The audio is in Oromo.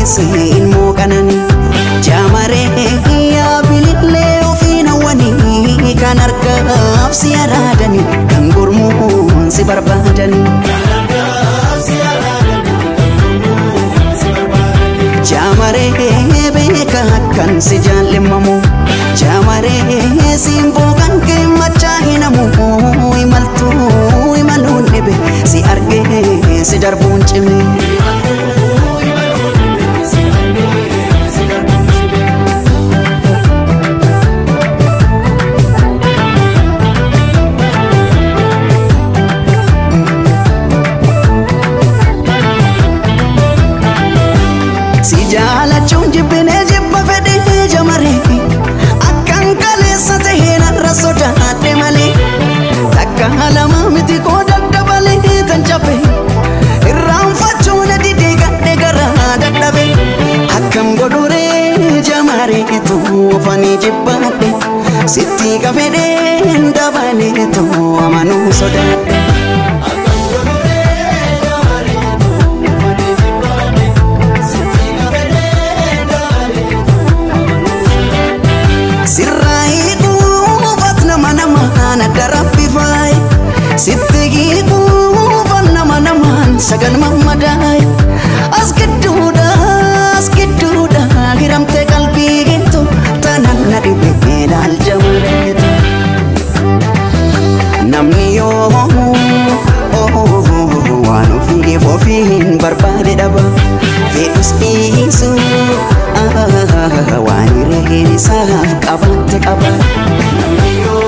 Keesse ilmoo qananii jaamaree yaa bilillee ofiin hawwanii kan argaaf si araadanii kan gurmuun si barbaadanii. Jaamaree beeka akkan si jaallimamu jaamaree simboo kan kee machaa hinamu imaltuu imaluun dhibe si argee si darbuun cime. Si jaalachuun jibbinee jibba fedhee jamaree akkan kaleessa tahee narra sodaadhe malee takka lama miti koo daddabalee tan cabe irraanfachuun didee gadhe garaa dadhabe akkam godhuree jamaree tuufanii jibbaadhe sitti kafedheen dabalee tuu amanuu sodaadhe. Sirraa hiikuufat nama namaan adda rabbi faaye sitti hiikuufat nama namaan sagal mammadaaye as gidduudha as gidduudha hiramte qalbii geettu tanan na dhibe ilaal jamareetu. Namni yoo waan ofiif ofiin barbaade dhaba fedhus dhiisu waan hireen isaaf qabaate qaba. Namni yoo